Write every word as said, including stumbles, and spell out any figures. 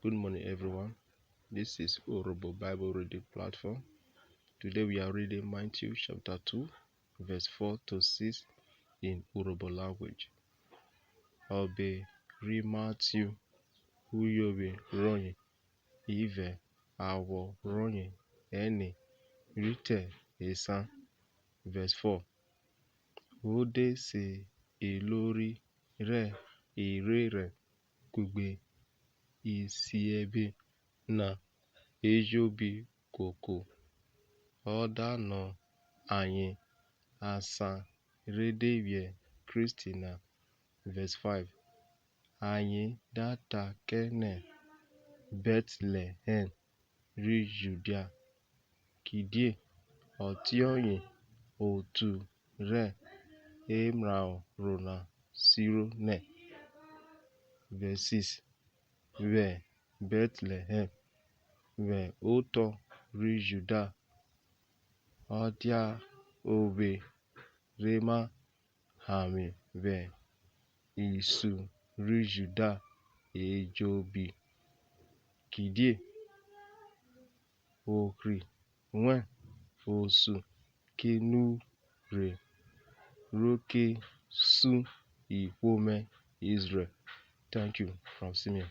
Good morning, everyone. This is Urhobo Bible Reading Platform. Today we are reading Matthew chapter two, verse four to six in Urhobo language. Ọbe ri Matthew, uyovwi rọye ivẹ, awọ rọye ẹne, rhi te esan. Verse four. O de se ilori rẹ irherẹn kugbe isiẹbe na ejobi koko, ọ da nọ ayen asan re de vwiẹ Kristi na. Verse five. Ayen da ta kẹ nẹ, Bẹtlẹhẹm ri Judia, kidie ọtiọye otu rẹ emraro na siro nẹ. Verse six. Vwẹ Bẹtlẹhẹm, vwẹ otọ ri Juda, ọ dia ovwe re ma hanvwe vwẹ isun ri Juda ejobi, kidie ohri wẹn osun ke nurhe, ro ke sun ihwo mẹ Izrẹl. Thank you. From Simeon.